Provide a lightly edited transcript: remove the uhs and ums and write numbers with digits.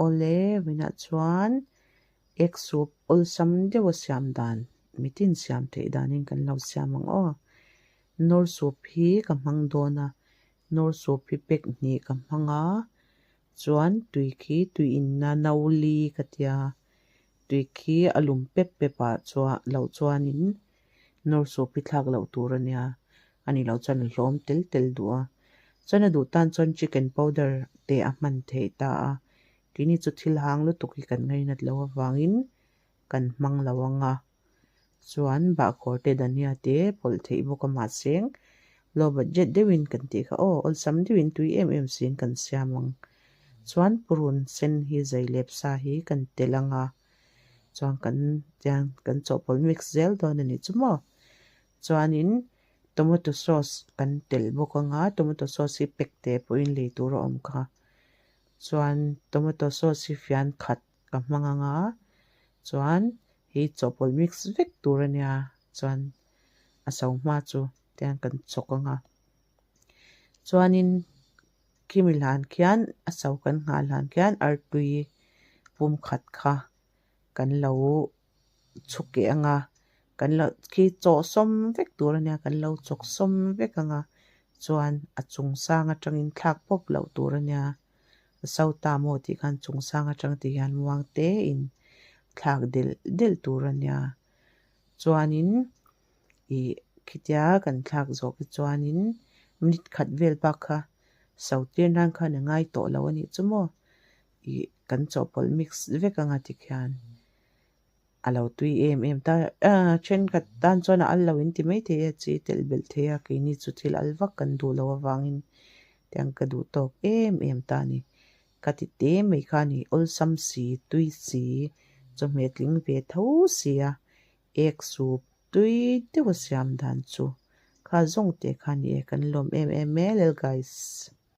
Awle vawiinah chuan egg soup awlsam deuha siam dan mitin siam theih danin kan lo siam ang aw. Knorr soup hi ka hmang dawn a, knorr soup hi pack hnih ka hmang a, chuan tui khi tui inna no li ka tia, tui khi a lum pep pep ah chuan loh chuanin knorr soup hi thlak loh tur a nia, a nih loh chuan a hlawm tel tel duh a, chuan a duh tan chuan chicken powder te a hman theih ta a, keini chu thil hang lutuk hi kan ngainat loh avangin kan hmang lo ang a, chuan bahkhawr te dhania te pawlh theih bawk a mahse low budget deuhin kan tih kha aw awlsam deuhin tui em em siin kan siam ang, chuan purun sen hi zai lep sa hi kan telh ang a, chuan kan tiang kan chawhpawlh mix zel dawn a nih chu maw. Chuanin tomato sauce kan telh bawk anga tomato sauce hi pack teh pawhin lei tur a awm kha. Chuan tomato sauce hi fian khat ka hmang anga chuan hei chawhpawlh mix vek tur a nia chuan a so hma chu tiang kan chawk anga. Chuanin khimi hlan khian a so kan nghah hlan khian artui pum khat kha kan lo chhuk keh ang a, kan lo khi chawh sawm vek tur a nia kan lo chawk sawm vek ang a chuan a chung sang atangin thlak pawp loh tur a nia a so ta maw tih khan chung sang atang ti hian muang te in thlak delh delh tur a nia chuanin ih khitia kan thlak zawh khi chuanin minute khat vel bak kha so tir nan khan a ngai tawh lo a nih chu maw ih kan chawhpawlh mix vek anga tikhian a lo tui em em ta ah thenkhat tan chuan a al lo in ti maithei a chi telh belh thei a keini chu thil al vak kan duh loh avangin tiang ka duh tawk em em ta a ni ka ti te mai kha a ni awlsam si tui si chawhmeh tling ve tho si a ek sup tui deuh a siam dan chu kha zawng teh kha a ni e kan lawm em em e lel guys.